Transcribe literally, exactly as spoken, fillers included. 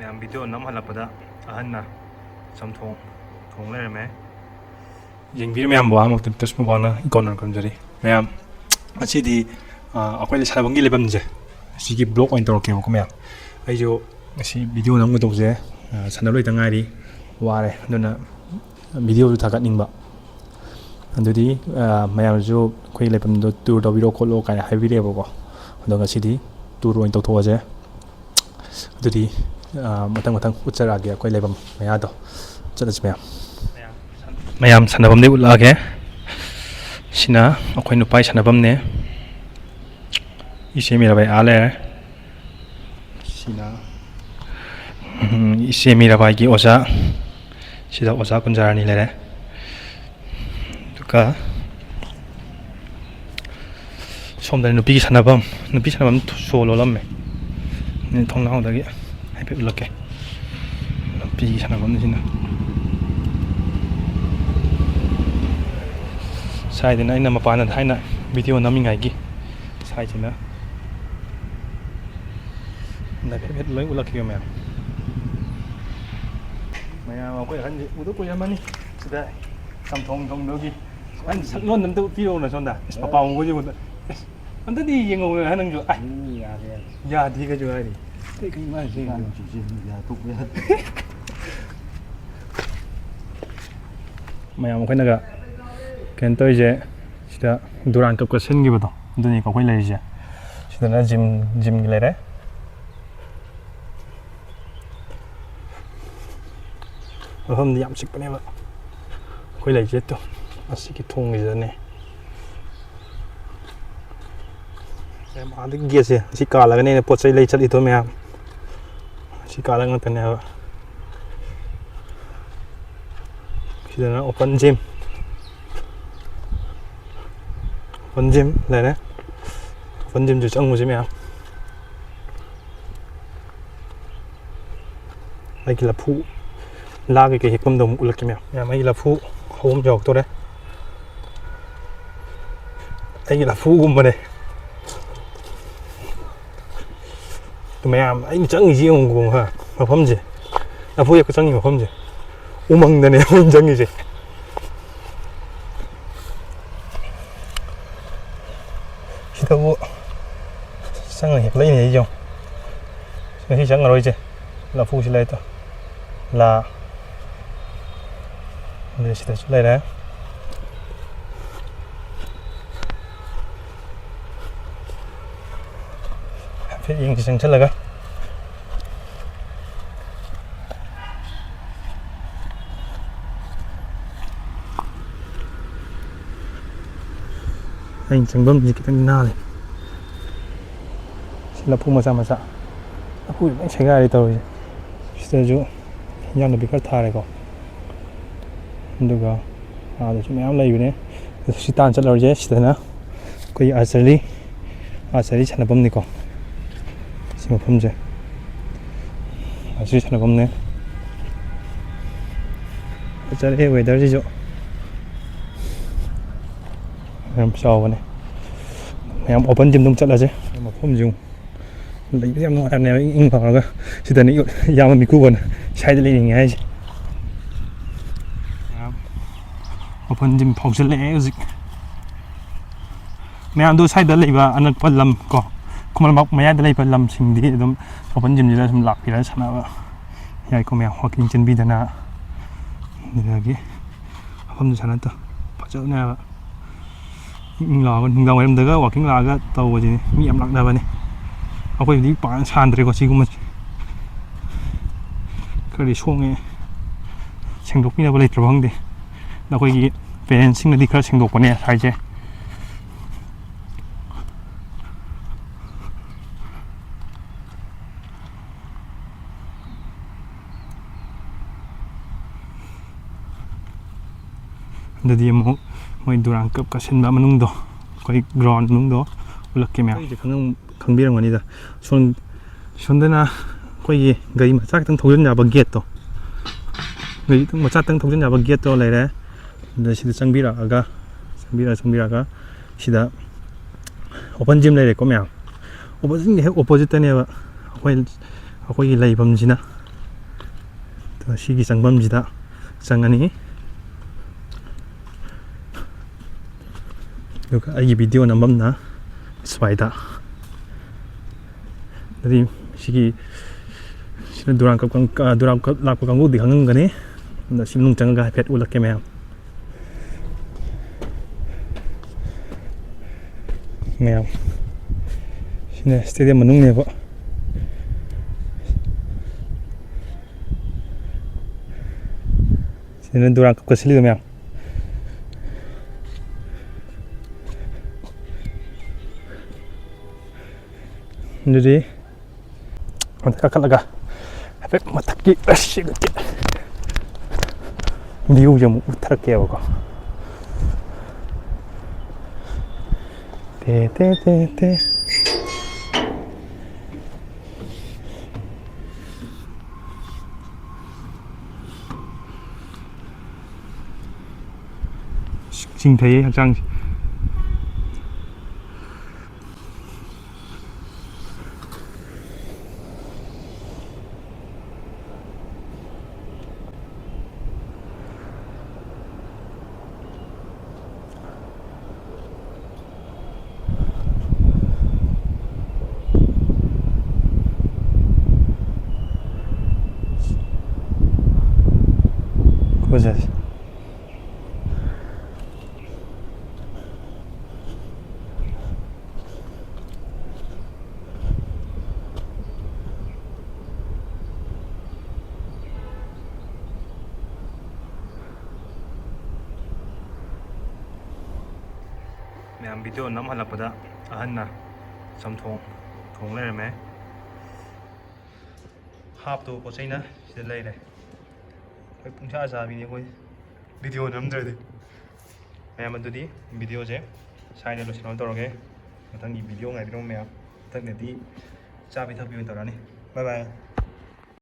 ꯃꯌꯥꯝ ꯚꯤꯗꯤꯑꯣ ꯅꯝꯍꯜꯂꯛꯄꯗ ꯑꯍꯟꯅ ꯆꯝꯊꯣꯡ ꯊꯣꯡ ꯂꯩꯔꯝꯃꯦ꯫ ꯌꯦꯡꯕꯤꯔ ꯃꯌꯥꯝꯕꯨ ꯑꯍꯥꯟꯕ ꯃꯛꯇꯗ ꯇꯁ ꯃꯨꯕꯥꯅ ꯏꯀꯣꯟꯅ ꯈꯨꯔꯨꯝꯖꯔꯤ꯫ ꯃꯌꯥꯝ, ꯉꯁꯤꯗꯤ, ꯑ, ꯑꯩꯈꯣꯏ ꯁꯥꯟꯅꯐꯝꯒꯤ ꯂꯩꯐꯝꯁꯦ, ꯑꯁꯤꯒꯤ ꯕ꯭ꯂꯣꯛ ꯑꯣꯏꯅ ꯇꯧꯔꯛꯀꯦꯕꯀꯣ ꯃꯌꯥꯝ꯫ ꯑꯩꯁꯨ ꯉꯁꯤ ꯚꯤꯗꯤꯑꯣ ꯅꯝꯒꯗꯧꯕꯁꯦ, ꯑ, ꯁꯥꯟꯅꯕ ꯂꯣꯏꯇ ꯉꯥꯏꯔꯤ, ꯋꯥꯔꯦ, ꯑꯗꯨꯅ ꯚꯤꯗꯤꯑꯣꯁꯨ ꯊꯥꯒꯠꯅꯤꯡꯕ꯫ ꯑꯗꯨꯗꯤ, ꯑ, ꯃꯌꯥꯝꯁꯨ ꯑꯩꯈꯣꯏ ꯂꯩꯐꯝꯗꯣ ꯇꯨꯔ ꯇꯧꯕꯤꯔꯣ ꯈꯣꯠꯂꯣ ꯀꯥꯏꯅ ꯍꯥꯏꯕꯤꯔꯛꯑꯦꯕꯀꯣ꯫ ꯑꯗꯣ ꯉꯁꯤꯗꯤ ꯇꯨꯔ ꯑꯣꯏꯅ ꯇꯧꯊꯣꯛꯑꯁꯦ꯫ ꯑꯗꯨꯗꯤ, ꯑ, ꯃꯊꯪ ꯃꯊꯪ ꯎꯠꯆꯔꯛꯑꯒꯦ ꯑꯩꯈꯣꯏ ꯂꯩꯐꯝ ꯃꯌꯥꯗꯣ꯫ ꯆꯠꯂꯁꯤ ꯃꯌꯥꯝ꯫ ꯃꯌꯥꯝ ꯁꯥꯟꯅꯐꯝꯗꯤ ꯎꯠꯂꯛꯑꯒꯦ꯫ ꯁꯤꯅ ꯑꯩꯈꯣꯏ ꯅꯨꯄꯥꯒꯤ ꯁꯥꯟꯅꯐꯝꯅꯦ꯫ ꯏꯆꯦ ꯃꯤꯔꯥꯕꯥꯏ ꯑꯥ ꯂꯩꯔꯦ꯫ ꯁꯤꯅ, ꯎꯝ, ꯏꯆꯦ ꯃꯤꯔꯥꯕꯥꯏꯒꯤ ꯑꯣꯖꯥ꯫ ꯁꯤꯗ ꯑꯣꯖꯥ ꯀꯨꯟꯖꯥꯔꯥꯅꯤ ꯂꯩꯔꯦ꯫ ꯑꯗꯨꯒ ꯁꯣꯝꯗ ꯅꯨꯄꯤꯒꯤ ꯁꯥꯟꯅꯐꯝ, ꯅꯨꯄꯤ ꯁꯥꯟꯅꯐꯝ ꯁꯣ ꯂꯣꯜꯂꯝꯃꯦ꯫ ꯊꯣꯡꯅꯥꯎꯗꯒꯤ ꯍꯥꯏꯐꯦꯠ ꯎꯠꯂꯛꯀꯦ꯫ ꯅꯨꯄꯤꯒꯤ ꯁꯥꯟꯅꯐꯝꯁꯤꯅ ꯁ꯭ꯋꯥꯏꯗꯅ ꯑꯩꯅ ꯃꯄꯥꯟꯗ ꯊꯥꯏꯅ ꯚꯤꯗꯤꯑꯣ ꯅꯝꯃꯤꯉꯥꯏꯒꯤ ꯁꯥꯏꯠꯁꯤꯅ ꯍꯥꯏꯐꯦꯠ ꯍꯥꯏꯐꯦꯠ ꯂꯣꯏ ꯎꯠꯂꯛꯈꯤꯕ ꯃꯌꯥꯝ꯫ ꯃꯌꯥꯝ ꯑꯩꯈꯣꯏ ꯑꯍꯟꯁꯦ ꯎꯗ ꯀꯨꯏꯔꯝꯃꯅꯤ꯫ ꯁꯤꯗ ꯆꯝꯊꯣꯡ ꯊꯣꯡꯗꯧꯒꯤ꯫ ꯑꯍꯟ ꯁꯛ ꯂꯣꯟꯗ ꯑꯝꯇ ꯎꯠꯄꯤꯔꯛꯎꯅ ꯁꯣꯝꯗ꯫ ꯑꯁ, ꯄꯄꯥ ꯃꯈꯣꯏꯁꯦ ꯎꯗ꯫ ꯑꯁ, ꯑꯝꯇꯗꯤ ꯌꯦꯡꯉꯧꯅ ꯅꯪꯁꯨ꯫ ꯑꯁ, ꯃꯤ ꯌꯥꯗꯦ꯫ ꯌꯥꯗꯦ ꯀꯩꯁꯨ ꯍꯥꯏꯔꯤ꯫ ꯀꯩ, ꯀꯩ ꯃꯥꯅ ꯁꯤ ꯍꯧꯖꯤꯛꯀꯥꯟ ꯁꯤꯁꯦ ꯃꯤ ꯌꯥꯊꯣꯛꯄ ꯌꯥꯗꯦ꯫ ꯃꯌꯥꯝ ꯑꯩꯈꯣꯏꯅꯒ ꯀꯩꯅꯣ ꯇꯧꯔꯤꯁꯦ, ꯁꯤꯗ ꯗꯨꯔꯥꯟ ꯀꯞꯀ ꯁꯤꯟꯈꯤꯕꯗꯣ, ꯑꯗꯨꯅꯤꯀꯣ ꯑꯩꯈꯣꯏ ꯂꯩꯔꯤꯁꯦ꯫ ꯁꯤꯗꯅ ꯖꯤꯝ, ꯖꯤꯝꯒꯤ ꯂꯩꯔꯦ꯫ ꯃꯐꯝꯗꯤ ꯌꯥꯝ ꯆꯤꯛꯄꯅꯦꯕ ꯑꯩꯈꯣꯏ ꯂꯩꯔꯤꯁꯦ꯫ ꯇꯨ, ꯑꯁꯤꯒꯤ ꯊꯣꯡꯒꯤꯁꯤꯗꯅꯦ꯫ ꯃꯌꯥꯝ ꯑꯥꯗꯒꯤ ꯒꯦꯠꯁꯦ ꯑꯁꯤ ꯀꯥꯜꯂꯒꯅꯦ ꯑꯩꯅ ꯄꯣꯠ ꯆꯩ ꯂꯩ ꯆꯠꯂꯤꯗꯣ ꯃꯌꯥꯝ꯫ ꯑꯁꯤ ꯀꯥꯜꯂꯒ ꯉꯥꯛꯇꯅꯦꯕ꯫ ꯁꯤꯗꯅ open gym꯫ Open gym ꯂꯩꯔꯦ꯫ Open gymꯁꯨ ꯆꯪꯉꯨꯁꯤ ꯃꯌꯥꯝ꯫ ꯑꯩꯒꯤ ꯂꯐꯨ ꯂꯥ ꯀꯩꯀꯩ ꯍꯦꯛꯐꯝꯗꯣ ꯑꯃꯨꯛ ꯎꯠꯂꯛꯀꯦ ꯃꯌꯥꯝ꯫ ꯃꯌꯥꯝ, ꯑꯩꯒꯤ ꯂꯐꯨ ꯍꯧꯕꯝ ꯌꯧꯔꯛꯇꯣꯔꯦ꯫ ꯑꯩꯒꯤ ꯂꯐꯨꯒꯨꯝꯕꯅꯦ꯫ ꯃꯌꯥꯝ, ꯑꯩꯅ ꯆꯪꯉꯤꯁꯤ ꯌꯦꯡꯉꯨꯀꯣ, ꯍꯥ꯫ ꯃꯐꯝꯁꯦ, ꯂꯐꯨ ꯍꯦꯛꯄ ꯆꯪꯉꯤ ꯃꯐꯝꯁꯦ ꯎꯃꯪꯗꯅꯦ ꯑꯩꯈꯣꯏꯅ ꯆꯪꯉꯤꯁꯦ꯫ ꯁꯤꯗꯕꯨ ꯆꯪꯉ ꯍꯦꯛꯂꯛꯏꯅꯦ ꯑꯩꯁꯦ꯫ ꯉꯁꯤ ꯆꯪꯉꯔꯣꯏꯁꯦ꯫ ꯂꯐꯨꯁꯤ ꯂꯩꯇꯣ꯫ ꯂꯥ꯫ ꯑꯗꯨ ꯁꯤꯗꯁꯨ ꯂꯩꯔꯦ꯫ ꯍꯥꯏꯐꯦꯠ ꯌꯦꯡꯁꯤ ꯆꯪꯁꯤꯜꯂꯒ꯫ ꯑꯩꯅ ꯆꯪꯐꯝꯁꯤ ꯈꯤꯇꯪ ꯅꯥꯜꯂꯤ꯫ ꯁꯤ ꯂꯐꯨ ꯃꯆꯥ ꯃꯆꯥ꯫ ꯂꯐꯨꯁꯤ ꯂꯣꯏ ꯁꯦꯒꯥꯏꯔꯦ ꯇꯧꯔꯤꯁꯦ꯫ ꯁꯤꯗꯁꯨ ꯏꯟꯖꯥꯡ ꯅꯥꯄꯤ ꯈꯔ ꯊꯥꯔꯦꯀꯣ꯫ ꯑꯗꯨꯒ ꯑꯥꯗꯁꯨ ꯃꯌꯥꯝ ꯂꯩꯕꯅꯦ꯫ ꯑꯗꯨ ꯁꯤ ꯇꯥꯟꯅ ꯆꯠꯂꯔꯣꯏꯁꯦ꯫ ꯁꯤꯗꯅ ꯑꯩꯈꯣꯏꯒꯤ archery, archery ꯁꯥꯟꯅꯐꯝꯅꯤꯀꯣ꯫ ꯁꯤ ꯃꯐꯝꯁꯦ archery ꯁꯥꯟꯅꯐꯝꯅꯦ꯫ ꯐꯖꯔꯦ weatherꯁꯤꯁꯨ꯫ ꯌꯥꯝ ꯆꯥꯎꯕꯅꯦ꯫ ꯃꯌꯥꯝ open gymꯗ ꯑꯃꯨꯛ ꯆꯠꯂꯁꯦ꯫ ꯃꯐꯝꯁꯤ ꯑꯃꯨꯛ ꯂꯩꯕ ꯌꯥꯝ ꯅꯨꯡꯉꯥꯏꯕꯅꯦꯕ, ꯏꯪ ꯏꯪ ꯂꯥꯎꯔꯒ꯫ ꯁꯤꯗꯅꯤ ꯏꯌꯥꯝꯕ ꯃꯤꯀꯨꯕꯅ ꯁ꯭ꯋꯥꯏꯗ ꯂꯩꯅꯤꯡꯉꯦ ꯍꯥꯏꯁꯦ꯫ ꯃꯌꯥꯝ open gym ꯐꯥꯎꯖꯤꯜꯂꯛꯑꯦ ꯍꯧꯖꯤꯛ꯫ ꯃꯌꯥꯝꯗꯣ ꯁ꯭ꯋꯥꯏꯗ ꯂꯩꯕ ꯑꯅꯛꯄ ꯂꯝ ꯀꯣ, ꯈꯨꯃꯟ ꯂꯝꯄꯥꯛ ꯃꯌꯥꯏꯗ ꯂꯩꯕ ꯂꯝꯁꯤꯡꯗꯤ ꯑꯗꯨꯝ open gymꯁꯤꯗ ꯁꯨꯝ ꯂꯥꯛꯄꯤꯔꯒ ꯁꯥꯟꯅꯕ ꯌꯥꯏꯀꯣ꯫ ꯃꯌꯥꯝ walking ꯆꯦꯟꯕꯤꯗꯅ, ꯑꯗꯨꯗꯒꯤ ꯃꯐꯝꯗꯨ ꯁꯥꯟꯅ ꯐꯖꯕꯅꯦ ꯍꯥꯏꯕ꯫ ꯏꯪ ꯏꯪ ꯂꯥꯎꯔꯒ ꯅꯨꯡꯗꯥꯡ ꯋꯥꯏꯔꯝꯗꯒ walking ꯂꯥꯛꯑꯒ ꯇꯧꯕꯁꯤꯅꯤ ꯃꯤ ꯌꯥꯝ ꯂꯥꯛꯅꯕꯅꯦ꯫ ꯑꯩꯈꯣꯏꯕꯨꯗꯤ ꯄꯥꯛꯅ ꯁꯥꯟꯗ꯭ꯔꯦꯀꯣ ꯁꯤꯒꯨꯝꯕꯁꯦ꯫ ꯈꯔꯗꯤ ꯁꯣꯡꯉꯦ꯫ ꯁꯦꯡꯗꯣꯛꯄꯤꯅꯕ ꯂꯩꯇ꯭ꯔꯕ ꯈꯪꯗꯦ꯫ ꯑꯩꯈꯣꯏꯒꯤ parentsꯁꯤꯡꯅꯗꯤ ꯈꯔ ꯁꯦꯡꯗꯣꯛꯄꯅꯦ ꯁ꯭ꯋꯥꯏꯁꯦ꯫ ꯑꯗꯨꯗꯤ ꯑꯃꯨꯛ ꯃꯣꯏ Durand Cup ꯀꯥꯁꯤꯟꯕ ꯃꯅꯨꯡꯗꯣ, ꯑꯩꯈꯣꯏ ground ꯃꯅꯨꯡꯗꯣ ꯎꯠꯂꯛꯀꯦ ꯃꯌꯥꯝ꯫ ꯑꯩꯁꯦ ꯈꯪꯉꯝ-, ꯈꯪꯕꯤꯔꯝꯒꯅꯤꯗ꯫ ꯁꯣꯝ-, ꯁꯣꯝꯗꯅ ꯑꯩꯈꯣꯏꯒꯤ ꯒꯥꯔꯤ ꯃꯆꯥ ꯈꯤꯇꯪ ꯊꯧꯖꯤꯟ ꯌꯥꯕ gateꯇꯣ, ꯒꯥꯔꯤ ꯃꯆꯥ ꯈꯤꯇꯪ ꯊꯧꯖꯤꯟ ꯌꯥꯕ gateꯇꯣ ꯂꯩꯔꯦ꯫ ꯑꯗ ꯁꯤꯗ ꯆꯪꯕꯤꯔꯛꯑꯒ, ꯆꯪꯕꯤꯔꯛꯑ, ꯆꯪꯕꯤꯔꯛꯑꯒ ꯁꯤꯗ open gym ꯂꯩꯔꯦꯀꯣ ꯃꯌꯥꯝ꯫ Open gymꯒꯤ ꯍꯦꯛ oppositeꯇꯅꯦꯕ ꯑꯩꯈꯣꯏ ꯑꯩꯈꯣꯏꯒꯤ ꯂꯩꯐꯝꯁꯤꯅ ꯁꯤꯒꯤ ꯆꯪꯐꯝꯁꯤꯗ ꯆꯪꯉꯅꯤ꯫ ꯑꯗꯨꯒ ꯑꯩꯒꯤ ꯚꯤꯗꯤꯑꯣ ꯅꯝꯐꯝꯅ ꯁ꯭ꯋꯥꯏꯗ꯫ ꯑꯗꯨꯗꯤ ꯁꯤꯒꯤ, ꯁꯤꯅ ꯗꯨꯔꯥꯟ ꯀꯞ ꯀꯥꯡ-, ꯑ, ꯗꯨꯔꯥꯟ ꯀꯞ ꯂꯥꯛꯄ ꯀꯥꯡꯕꯨꯗꯤ ꯈꯪꯉꯝꯒꯅꯤ꯫ ꯑꯗꯣ ꯁꯤ ꯃꯅꯨꯡ ꯆꯪꯉꯒ ꯍꯥꯏꯐꯦꯠ ꯎꯠꯂꯛꯀꯦ ꯃꯌꯥꯝ꯫ ꯃꯌꯥꯝ, ꯁꯤꯅ ꯁ꯭ꯇꯦꯗꯤꯌꯝ ꯃꯅꯨꯡꯅꯦꯕ꯫ ꯁꯤꯗꯅ ꯗꯨꯔꯥꯟ ꯀꯞꯀ ꯁꯤꯜꯂꯤꯗꯣ ꯃꯌꯥꯝ꯫ ꯑꯗꯨꯗꯤ ꯃꯊꯛ ꯀꯥꯈꯠꯂꯒ ꯍꯥꯏꯐꯦꯠ ꯃꯊꯛꯀꯤ, ꯑꯁ, ꯚ꯭ꯌꯨꯁꯦ ꯑꯃꯨꯛ ꯎꯠꯊꯔꯛꯀꯦꯕꯀꯣ꯫ ꯇꯦ, ꯇꯦ, ꯇꯦ, ꯇꯦ꯫ ꯆꯤꯡꯊꯩꯌꯦ ꯍꯛꯆꯥꯡꯁꯦ꯫ ꯈꯨꯖꯁꯦ꯫ ꯃꯌꯥꯝ ꯚꯤꯗꯤꯑꯣ ꯅꯝ ꯍꯜꯂꯛꯄꯗ ꯑꯍꯟꯅ ꯆꯝꯊꯣꯡ ꯊꯣꯡ ꯂꯩꯔꯝꯃꯦ꯫ ꯍꯥꯞꯇꯧꯕ ꯄꯣꯠ ꯆꯩꯅ ꯁꯤꯗ ꯂꯩꯔꯦ꯫ ꯑꯩꯈꯣꯏ ꯄꯨꯡꯆꯥ ꯆꯥꯕꯤꯅꯤ ꯑꯩꯈꯣꯏ ꯚꯤꯗꯤꯑꯣ ꯅꯝꯗ꯭ꯔꯗꯤ꯫ ꯃꯌꯥꯝ ꯑꯗꯨꯗꯤ ꯚꯤꯗꯤꯑꯣꯁꯦ ꯁ꯭ꯋꯥꯏꯗ ꯂꯣꯏꯁꯤꯟꯅꯕ ꯇꯧꯔꯒꯦ꯫ ꯃꯊꯪꯒꯤ ꯚꯤꯗꯤꯑꯣ ꯉꯥꯏꯕꯤꯔꯝꯃꯨ ꯃꯌꯥꯝ꯫ ꯃꯊꯪꯗꯗꯤ ꯆꯥꯕꯤ ꯊꯛꯄꯤ ꯑꯣꯏꯅ ꯇꯧꯔꯛꯑꯅꯤ꯫ Bye bye꯫